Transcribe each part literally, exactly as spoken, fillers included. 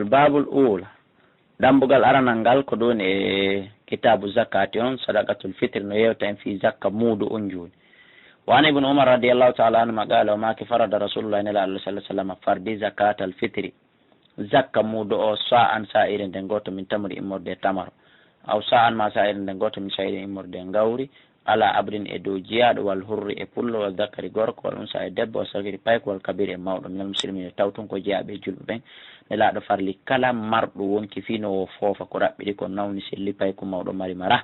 Babul uula, dambugal aranal ngal ko ɗum e kitaabu zakati on, sadaqatul fitri, no yewta en fii zakka muudo on jooni. Wa an Ibn Umar radiyallahu ta'ala anhuma qala, o maaki, farada Rasulullah, Nelaaɗo sallallahu alaihi wasallam fardi zakatal fitri, zakka muudo o, sa'an, sa'ire nden gooto, min tamri, immorde e tamaro, aw sa'an, ma sa'ire nden gooto, min sha'iri, immorde e ngawri, ala abdin, e dow jiyaaɗo, wal hurri, e pullo, wal zakari, gorko, wal unsa, e debbo, wal sagiri, payko, wal kabiri, e mawɗo, minal muslimin, e taw tun ko jeyaaɓe e julɓe ɓen. Nelaaɗo farli kala marɗo wonki fii no o foofa ko raɓɓiɗi kon, nawni, selli, payko, mawɗo, mari, mara,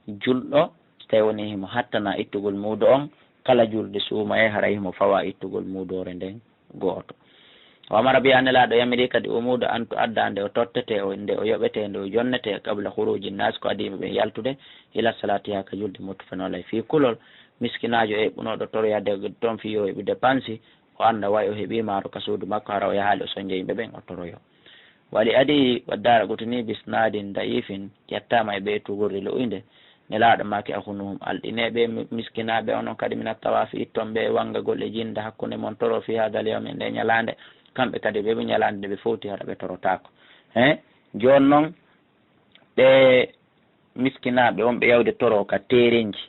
julɗo, so tawi woni himo hattana ittugol muudo on, kala julde suumaye haray himo fawa ittugol muudoore nden gooto. Wa amara biha, Nelaaɗo yamiri kadi o muudo, an tu'adda, nde o tottete, o, nde o yoɓete, nde o jonnete, qabla khuruji nnas, ko adii yimɓe ɓen yaltude, ila salati, haa ka julde, muttafaqun alayhi. Fii kulol miskinaajo eɓɓunooɗo toroyaade ton fii yo o heɓu depansi, o annda way o heɓii maaro ka suudu makko, hara o yahaali o sonja yimɓe ɓen, o toroyo. Wali adi wa Daaraqutni bisnadin da'ifin, ƴettaama e ɓee tugorɗe lo'inde, Nelaaɗo maaki, akhunuhum, alɗinee ɓe mi-, miskinaaɓe onon kadi, mina tawaafi, itton ɓe e wangagol e jinda hakkunde mon, toro, fi hadal yawmi, e nde ñalaande, kamɓe kadi ɓe ɓe ñalaande nde ɓe fowti hara ɓe torotaako. He? Jooni non, ɓe miskinaaɓe on ɓe yawde toro ka teerenji,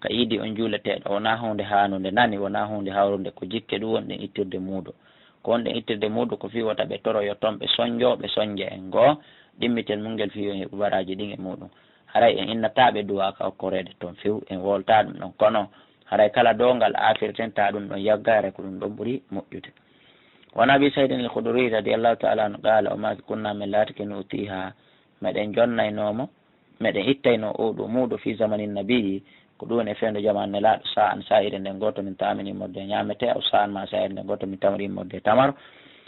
ka iidi on juuleteeɗo, wonaa huunde haanunde nani, wonaa huunde hawrunde, ko jikke ɗum wonɗen ittirde muudo. Ko wonɗen ittirde muudo ko fii wota ɓe toroyo ton, ɓe sonjo, ɓe sonja en goo, ɗimmitel mum ngel fii yo en heɓu baraaji ɗin e muuɗum. Haray en innataa ɓe duwaa ka okkoreede ton few, en wowlataa ɗum ɗon, kono haray kala dow ngal aafirten taa ɗum ɗon yagga, haray ko ɗum ɗon ɓuri moƴƴude. Wa an Abi Sa'iidin al-Khudrii radiyallaahu ta'aalaa anhu qaala, o maaki, kunnaa, men laatike, nu'tiihaa, meɗen jonnaynoo mo, meɗen ittaynoo oo ɗoo muudo fii zamani nabiyyi, ko ɗum woni e fewndo jamaanu Nelaaɗo, sa'an, sa'ire nden gooto, min ta'aamin, immorde e ñaametee, aw sa'an, ma sa'ire nden gooto, min tamri, immorde e tamaro,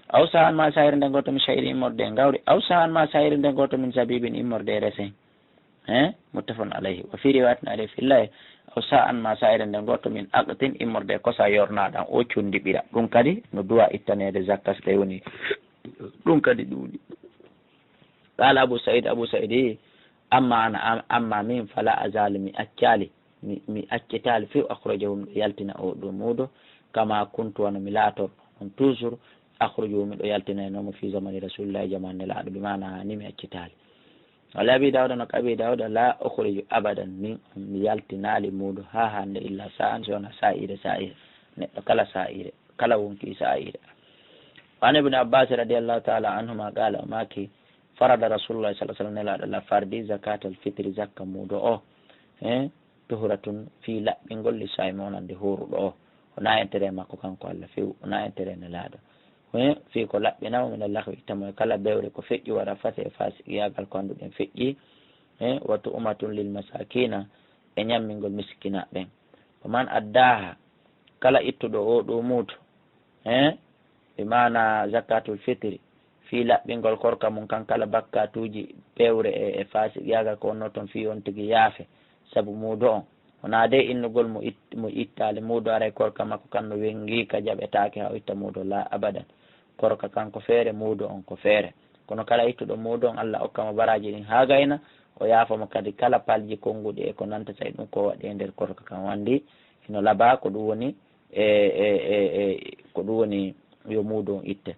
aw sa'an, ma sa'ire nden gooto, min sha'iri, immorde e ngawri, aw sa'an, ma sa'ire nden gooto, min zabiibin, immorde e resen. He? Muttafaqun alayhi. Wa fii riwaayatin, alayhi fillaahi, aw sa'an, ma sa'ire nden gooto, min aqtin, immorde e kosa yornaaɗan o conndiɓira. Ɗum kadi no duwaa ittaneede zakka so tawi woni ɗum kadi ɗuuɗi. Qaala Abu Sa'iid, Abu Sa'iid, amma ana, am-, amma min, fala azalu, mi accaali, mi, mi accitaali few, akhrujuhu, miɗo yaltina oo ɗoo muudo, kama kuntu, wano mi laatorɗo on toujours, akhrujuhu, miɗo yaltinaynoo mo fii zamani Rasuulillaahi, jamaanu Nelaaɗo, bi maana ni mi accitaali. Wa li Abi Daawuda, no ka Abi Daawuda, laa ukhriju abadan, min mi yaltinaali muudo haa hannde, illa sa'an, si wonaa sa'ire, sa'ire, neɗɗo kala sa'ire, kala wonkii sa'ire. Wa an Ibni Abbaas radiyallaahu ta'aalaa anhumaa qaala, o maaki, farada Rasuulullaahi sallallaahu alayhi wa sallam, Nelaaɗo Alla fardi zakaatal fitri, zakka muudo o, he, tuhratun, fii laɓɓingol, lissaa'imi, wonande hooruɗo o. Wonaa intérêt makko kanko Alla few, wonaa intérêt Nelaaɗo. He, fii ko laɓɓina mo, mina lahwi, itta mo e kala bewre ko feƴƴi, wa rafathi, e faasiqiyaagal ko annduɗen feƴƴi. He, wa tu'matun lil masaakiina, e ñammingol miskinaaɓe ɓen. Wa man addaaha, kala ittuɗo oo ɗoo muudo, he, bi maana zakaatul fitri, fii laɓɓingol korka mum kan kala bakkaatuuji pewre e, e faasiqiyaagal ko wonnoo ton, fii on tigi yaafe sabu muudo on. Wonaa de innugol mo it-, mo ittaali muudo, haray korka makko kan no wenngi ka jaɓetaake haa o itta muudo, laa abadan. Korka kan ko feere, muudo on ko feere. Kono kala ittuɗo muudo on, Alla okka mo baraaji ɗin haa gayna, o yaafa mo kadi kala palji konnguɗi e ko nantata e ɗum ko waɗi e nder korka kan, wandi hino labaa, ko ɗum woni e, e, e, e, ko ɗum woni yo muudo on itte.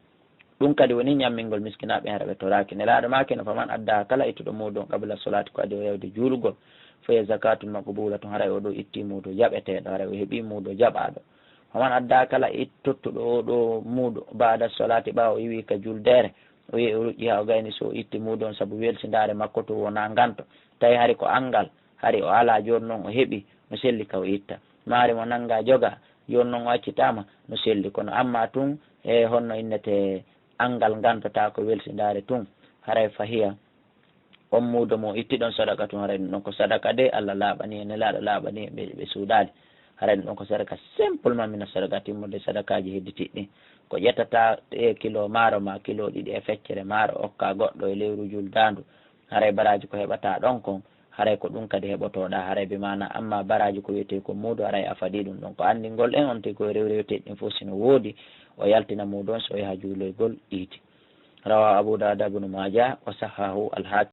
Ɗum kadi woni ñammingol miskinaaɓe, hara ɓe toraaki. Nelaaɗo maaki no, faman addaa, kala ittuɗo muudo on qabla solaati, ko adii o yawde juulugol, fa hiya zakaatun maqbuulatun, haray oo ɗoo ittii muudo jaɓeteeɗo, haray o heɓii muudo jaɓaaɗo. Faman addaa, kala it-, tottuɗo oo ɗoo muudo, ba'da solaati, ɓaawo o iwii ka juldeere, o yehi o ruƴƴi haa o gayni, so o itti muudo on sabu welsindaare makko tun, wonaa nganto, tawi hari ko anngal, hari o alaa, jooni non o heɓii, no selli ka o itta. Maa hari mo nanngaa jogaa, jooni non o accitaama, no selli. Kono ammaa tun, e honno innetee anngal nganto taa ko welsindaare tun, haray fa hiya, on muudo mo itti ɗon, sadaqatun, haray ɗum ɗon ko sadaka de, Alla laaɓanii en, Nelaaɗo laaɓanii en, ɓe, ɓe suuɗaali. Haray ɗum ɗon ko sadaka, simplement mina sadaka, timmude sadakaaji hedditiiɗi ɗin. Ko ƴettata e kilo maaro maa kilo ɗiɗi e feccere maaro, okkaa goɗɗo e lewru juldaandu. Haray baraaji ko heɓataa ɗon kon, haray ko ɗum kadi heɓotooɗaa, haray bi maana, ammaa baraaji ko wiyetee ko muudo, haray a fadii ɗum ɗon. Ko anndingol en on tigi ko rewreweteeɗi ɗin fof si no woodi, o yaltina muudo on, so o yaha juuloygol iidi. Rawaahu Abu Daawuda, Ibnu Maaja, wa sahhahahu al-Haakim.